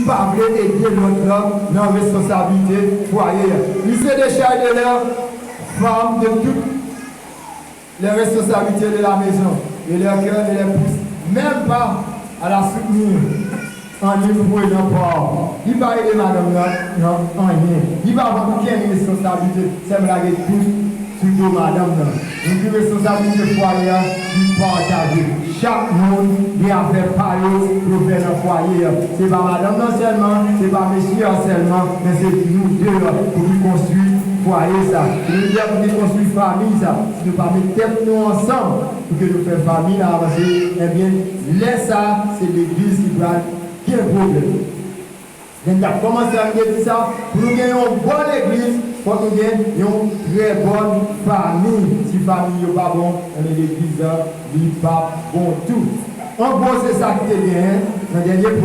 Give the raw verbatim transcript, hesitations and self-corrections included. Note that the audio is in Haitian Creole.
pa vle ede lòt la nan responsablite fwaye a. Li se décharge de leur femme de toutes les responsabilités de la maison et leur cœur ne les pousse même pas à la soutenir en lui prenant part. Li pa ede madanm nan nan anyen. Li pa pran okenn responsablite, sèlman lage tout sou do madanm nan. Epi responsablite fwaye a, li pataje. Chak moun gen afè pa yo pou yo fè nan fwaye a. Se pa madanm nan sèlman, se pa mesye a sèlman, men se nou de a pou nou konstwi fwaye sa. Se nou de a pou nou konstwi fanmi sa. Si nou pa met tèt nou ansanm pou ke nou fè fanmi la avanse, ebyen, lè sa, se legliz ki pral gen pwoblèm. Lè n t ap kòmanse a, m te di sa, pou nou gen yon bon legliz, fòk nou gen yon trè bòn fanmi. Si fanmi yo pa bon, ebyen legliz la, li p ap bon tou. An gwo, se sa ki te genyen nan dènye